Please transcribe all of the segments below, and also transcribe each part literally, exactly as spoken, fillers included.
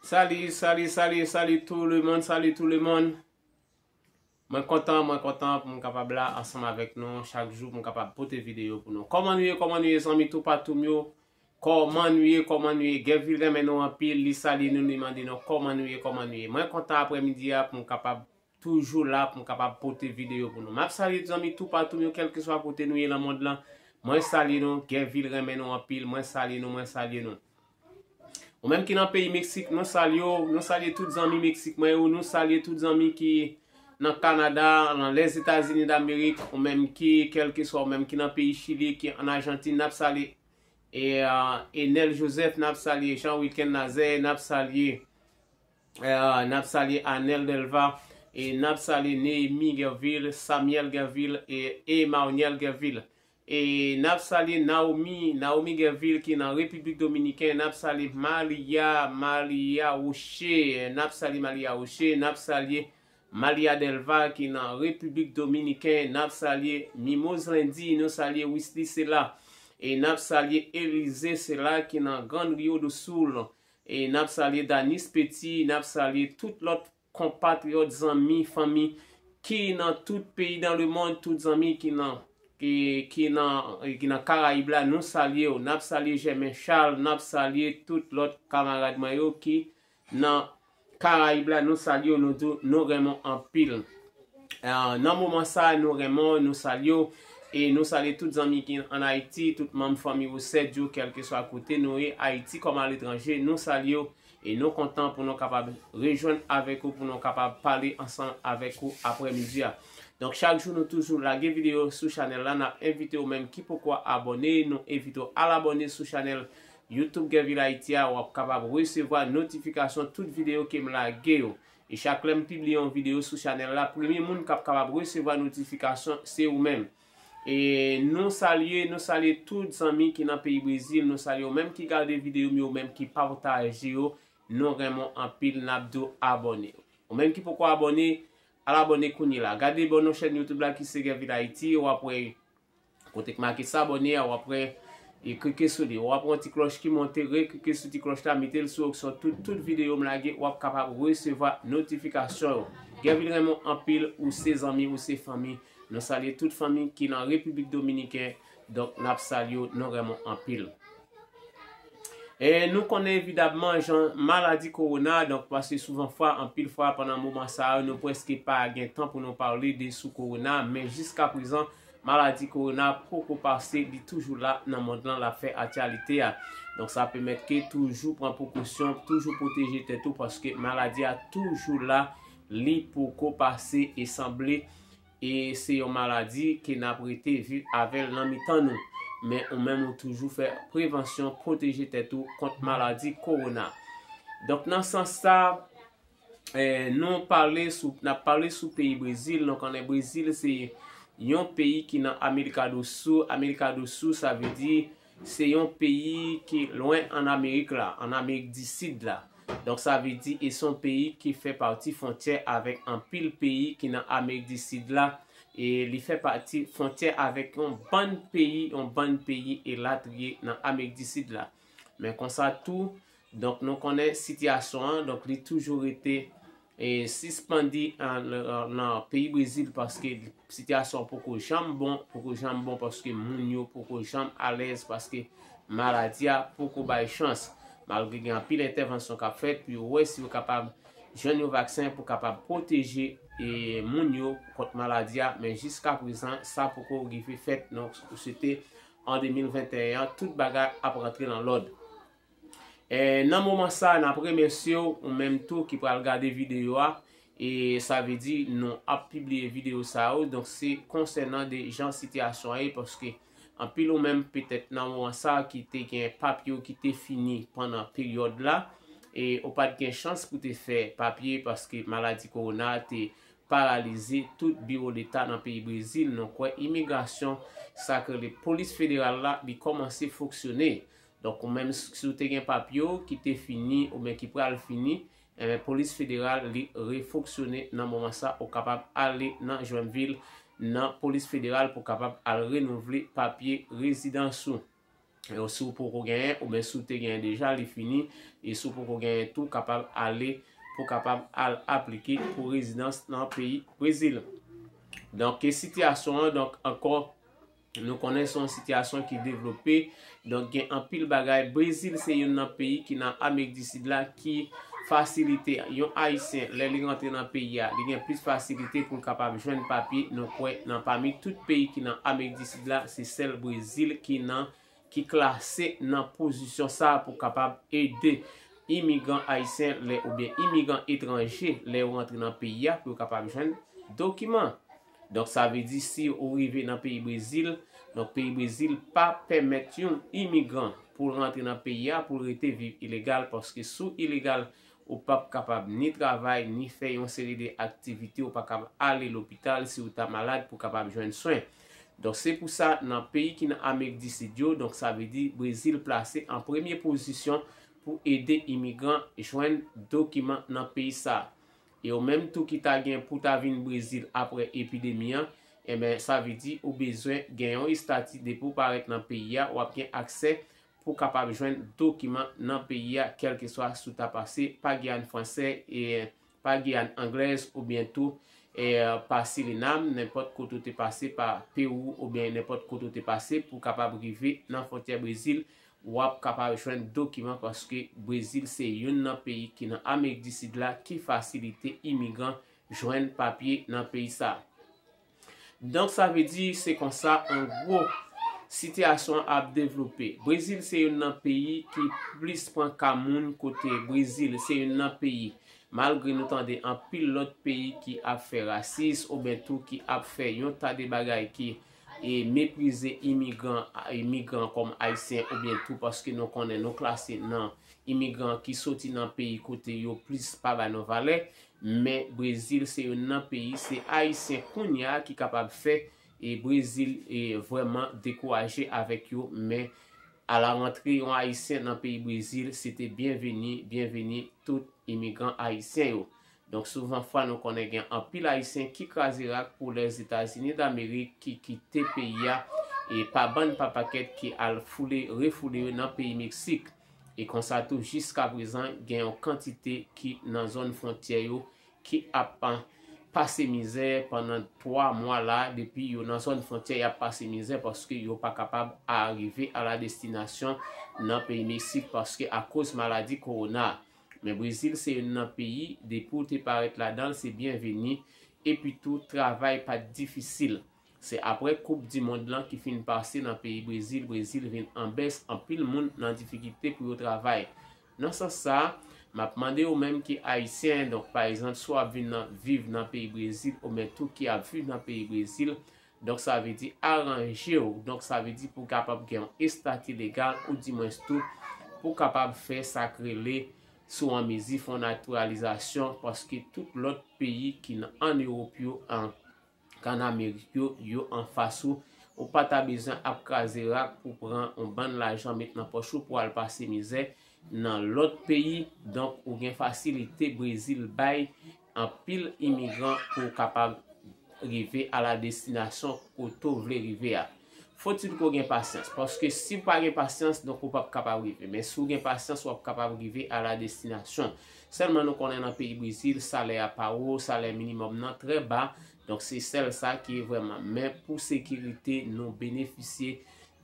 Salut, salut, salut, salut tout le monde, salut tout le monde. Mwen kontan, mwen kontan pou m kapab la ansanm avèk nou chak jou, pou m kapab pote videyo pou nou. Kòman nou ye, kòman nou ye, zanmi toupatou m yo? Kòman nou ye, kòman nou ye? Gèvil renmen nou anpil, li salye nou, li mande nou kòman nou ye, kòman nou ye. Mwen kontan aprèmidi a pou m kapab toujou la, pou m kapab pote videyo pou nou. M ap salye zanmi toupatou m yo, kèlkeswa kote nou ye nan mond lan. Mwen salye nou, Gèvil renmen nou anpil, mwen salye nou, mwen salye nou. Ou menm ki nan peyi Meksik, nou salye w, nou salye tout zanmi Meksik mwen yo, nou salye tout zanmi ki nan Kanada, nan Lèzetazini Damerik, ou menm ki, kèlkeswa ou menm ki nan peyi Chili, ki an Ajantin, n ap salye e, a, Enel Joseph, n ap salye Jean Wilken Nazaire, n ap salye, e, a, n ap salye Anel Delva, e n ap salye Nehemi Gèvil, Samuel Gèvil e Emmanuel Gèvil. E n ap salye Naomi, Naomi Gèvil ki nan Repiblik Dominiken, n ap salye Malia, Malia Rocher, n ap salye Malia Rocher, n ap salye Malia Delva ki nan Repiblik Dominiken, n ap salye Mimoz Lendi, nou salye Wisly Sela, e n ap salye Elize Sela ki nan Gran Rio do Sul, e n ap salye Danis Petit, n ap salye tout lòt konpatriyòt, zanmi, fanmi ki nan tout peyi dans le monde, tout zanmi ki nan ki, ki nan, ki nan Karayib la, nou salye w. N ap salye Jèmen Chal, n ap salye tout lòt kamarad mwen yo ki nan Karayib la, nou salye w, nou di w nou renmen w anpil. Eh, nan moman sa, nou renmen w, nou salye w. E nou salye tout zanmi ki an Ayiti, tout manm fanmi Wosèt yo, kèlkeswa kote nou ye, Ayiti kòm aletranje, nou salye w. E nou kontan pou nou kapab rejwenn avèk ou, pou nou kapab pale ansanm avèk ou aprèmidi a. Donk, chak jou nou toujou lage videyo sou chanèl la, n ap envite ou menm ki poko abòne, nou envite w al abòne sou chanèl YouTube Gèvil Ayiti a, w ap kapab resevwa notifikasyon tout videyo ke m lage yo. E chak lè m pibliye yon videyo sou chanèl la, premye moun k ap kapab resevwa notifikasyon, se ou menm. E nou salye, nou salye tout zanmi ki nan peyi Brezil, nou salye ou menm ki gade videyo m yo, ou menm ki pataje yo, nou renmen w anpil, n ap di w abòne. Ou menm ki poko abòne, al abòne kounye la. Gade bò nan chèn YouTube la ki se Gèvil Ayiti, w ap wè kote k make s'abonner a, w ap wè, e klike sou li. W ap wè yon ti klòch ki monte, reklike sou ti klòch la, mete l sou opsyon tout, tout videyo m lage, w ap kapab resevwa notifikasyon yo. Gèvil renmen w anpil, ou se zanmi, ou se fanmi. Nou salye tout fanmi ki nan Repiblik Dominiken, donk n ap salye w, nou renmen w anpil. E nou konnen evidamman jan maladi kowona, donk paske souvan fwa, anpil fwa pandan moman sa yo, nou prèske pa gen tan pou nou pale de sou kowona, men jiska prezan, maladi kowona poko pase, li toujou la nan mond lan, l ap fè aktyalite a. Donk sa pèmèt ke toujou pran prekosyon, toujou pwoteje tèt ou, paske maladi a toujou la, li poko pase e sanble e se yon maladi ke n ap rete viv avè l nan mitan nou. Men ou menm ou toujou fè prevansyon, pwoteje tèt ou kont maladi kowona. Donk nan sans sa, eh, nou pale sou, n ap pale sou peyi Brezil. Nou konnen Brezil se yon peyi ki nan Amerika do Su. Amerika do Su, sa vle di se yon peyi ki lwen an Amerik la, an Amerik di Sid la. Donk sa vle di e se yon peyi ki fè pati fwontyè avèk anpil peyi ki nan Amerik di Sid la. E li fè pati fwontyè avèk yon bann peyi, yon bann peyi elatriye nan Amerik di Sid la. Men konsa tou, donk nou konnen sitiyasyon an, donk li toujou rete e sispandi an, an, nan peyi Brezil, paske sitiyasyon an poko janm bon, poko janm bon paske moun yo poko janm alèz, paske maladi a poko bay chans. Malgre gen anpil entèvansyon k ap fèt pou yo wè si yo kapab jwenn yon vaksen pou kapab pwoteje e moun yo kont maladi a, men jiska prezan sa poko rive fèt. Donk se te an de mil venteyen an, tout bagay ap rantre nan lòd. E nan moman sa, n ap remèsye w, ou menm tou ki pral gade videyo a. E sa vle di nou ap pibliye videyo sa yo. Donk se konsènan de jan sitiyasyon an ye, paske anpil ou menm petèt nan moman sa ki te gen papye w ki te fini pandan peryòd la, e ou pa t gen chans pou te fè papye paske maladi kowona te paralize tout biwo leta nan peyi Brezil. Nou kwè imigrasyon, sa k rele polis federal la, li kòmanse fonksyone. Donk ou menm si w te gen papye w ki te fini oubyen ki pral fini, enben polis federal li refonksyone nan moman sa, ou kapab ale nan Joinville nan polis federal pou kapab al renouvle papye rezidans ou. E si w poko genyen, oubyen si w te genyen deja, li fini. E si w poko genyen tou, kapab ale pou kapab al aplike pou rezidans nan peyi Brezil. Donk, e sitiyasyon an, donk, ankò, nou konnen se yon sitiyasyon ki devlope. Donk, gen anpil bagay. Brezil se youn nan peyi ki nan Amerik di Sid la ki fasilite yon Ayisyen, lè li rantre nan peyi a, li gen plis fasilite pou l kapab jwenn papye. Nou kwè nan pami tout peyi ki nan Amerik di Sid la, se sèl Brezil ki nan, ki klase nan pozisyon sa a pou kapab ede imigran ayisyen lè, oubyen imigran etranje lè yo rantre nan peyi a pou yo kapab jwenn dokiman. Donk, sa vle di, si ou rive nan peyi Brezil, donk, peyi Brezil pa pèmèt yon imigran pou l rantre nan peyi a, pou l rete viv ilegal, paske si w ilegal, ou p ap kapab ni travay, ni fè yon seri de aktivite, ou pa kapab ale lopital si w ta malad pou kapab jwenn swen. Donk, se pou sa, nan peyi ki nan Amerik di Sid yo, donk, sa vle di Brezil plase an premye pozisyon pou ede imigran jwenn dokiman nan peyi sa. E ou menm tou ki ta gen pou ta vin Brezil apre epidemi an, enben, sa vle di ou bezwen gen yon estati depi w parèt nan peyi a, w ap gen aksè pou kapab jwenn dokiman nan peyi a, kèlkeswa si w ta pase pa Giyàn Fransè, e pa Giyàn Anglèz, oubyen tou, e pa Sirinam, nenpòt kote w te pase, pa Pewou, oubyen nenpòt kote w te pase pou kapab rive nan fwontyè Brezil, w ap kapab jwenn dokiman, paske Brezil se youn nan peyi ki nan Amerik di Sid la ki fasilite imigran jwenn papye nan peyi sa. Donk, sa vle di, se konsa, an gwo, sitiyasyon an ap devlope. Brezil se youn nan peyi ki plis pran ka moun, kote Brezil se youn nan peyi, malgre nou tande anpil lòt peyi ki ap fè rasis, oubyen tou ki ap fè yon ta de bagay ki, e, meprize imigran, imigran kòm Ayisyen, oubyen tou paske nou konnen nou klase nan imigran ki soti nan peyi kote yo plis pa ba nou valè. Men Brezil se youn nan peyi, se Ayisyen kounye a ki kapab fè, e, Brezil, e, vrèman dekouraje avèk yo. Men alarantre, yon Ayisyen nan peyi Brezil, se te byenveni, byenveni tout imigran ayisyen yo. Donk, souvan fwa, nou konnen gen anpil Ayisyen ki kraze rak pou Lèzetazini Damerik, ki kite peyi a, e pa bann pa pakèt, ki al foule, refoule yo nan peyi Meksik. E konsa tou, jiska prezan, gen yon kantite ki nan zòn fwontyè yo ki ap, a, pase mizè pandan twa mwa la, depi yo nan zòn fwontyè, y ap pase mizè paske yo pa kapab arive a la destinasyon nan peyi Meksik paske akoz maladi kowona. Men Brezil se youn nan peyi, depi w te parèt ladan l, se byenveni, epi tou, travay pa t difisil. Se apre Koup di Mond lan ki fin pase nan peyi Brezil, Brezil vin an bès, anpil moun nan difikilte pou yo travay. Nan sans sa a, m ap mande ou menm ki Ayisyen, donk, pa egzanp, si w ap vin nan, viv nan peyi Brezil, oubyen tou ki ap viv nan peyi Brezil, donk, sa vle di aranje w, donk, sa vle di pou w kapab gen yon estati legal, oudimwens tou, pou w kapab fè sa k rele, si w an mezi, fè yon natiralizasyon, paske tout lòt peyi ki nan, ann Ewòp yo, an, k ann Amerik yo, yo anfas ou. Ou pa ta bezwen ap kraze rak pou pran yon bann lajan met nan pòch ou pou al pase mizè nan lòt peyi. Donk, ou gen fasilite Brezil bay anpil imigran pou w kapab rive a la destinasyon kote w vle rive a. Fotil ke w gen pasyans, paske si w pa gen pasyans, donk ou p ap kapab rive. Men si w gen pasyans, w ap kapab rive a la destinasyon. Sèlman nou konnen nan peyi Brezil, salè a pa wo, salè minimòm nan trè ba. Donk se sèl sa ki vrèman. Men pou sekirite, nou benefisye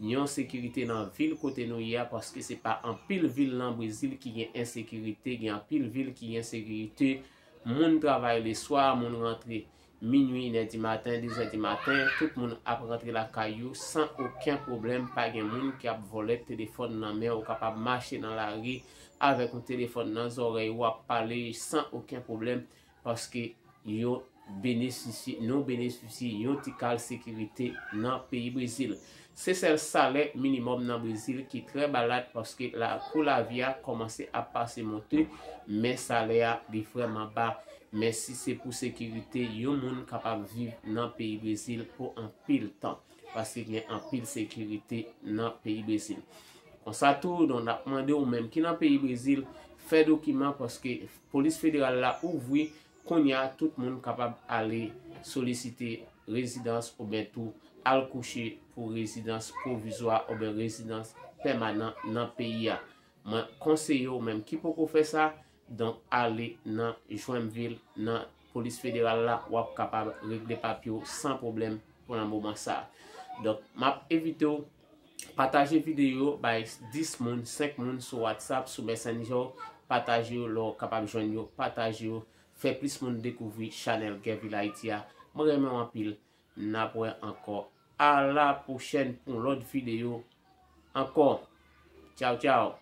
yon sekirite nan vil kote nou ye a, paske se pa anpil vil nan Brezil ki gen ensekirite, gen anpil vil ki gen sekirite. Moun travay leswa, moun rantre minwi, inè di maten, dezè di maten, tout moun ap rantre lakay yo san okenn pwoblèm. Pa gen moun ki ap vòlè telefòn nan men w. Ou kapab mache nan lari avèk yon telefòn nan zòrèy ou, ap pale san okenn pwoblèm, paske yo benefisye, nou benefisye yon ti kal sekirite nan peyi Brezil. Se sèl salè minimòm nan Brezil ki trè ba la, paske la, kou lavi a kòmanse ap pase monte, men salè a, li vrèman ba. Men si se pou sekirite, yon moun kapab viv nan peyi Brezil pou anpil tan, paske gen anpil sekirite nan peyi Brezil. Konsa tou, donk, n ap mande ou menm ki nan peyi Brezil, fè dokiman, paske polis federal la ouvri, kounye a, tout moun kapab ale solisite rezidans oubyen tou al kouche pou rezidans pwovizwa oubyen rezidans pèmanan nan peyi a. Mwen konseye w menm ki poko fè sa, donk ale nan Joinville, nan polis federal la, w ap kapab regle papye w san pwoblèm pou nan moman sa. Donk, m ap envite w pataje videyo bay dis moun, senk moun sou WhatsApp, sou Messenger, pataje yo lè w kapab jwenn yo, pataje yo, fè plis moun dekouvri chanèl Guerville Haïti a. Mwen renmen w anpil, n ap wè ankò. A la pwochèn pou yon lòt videyo ankò. Tchaw, tchaw.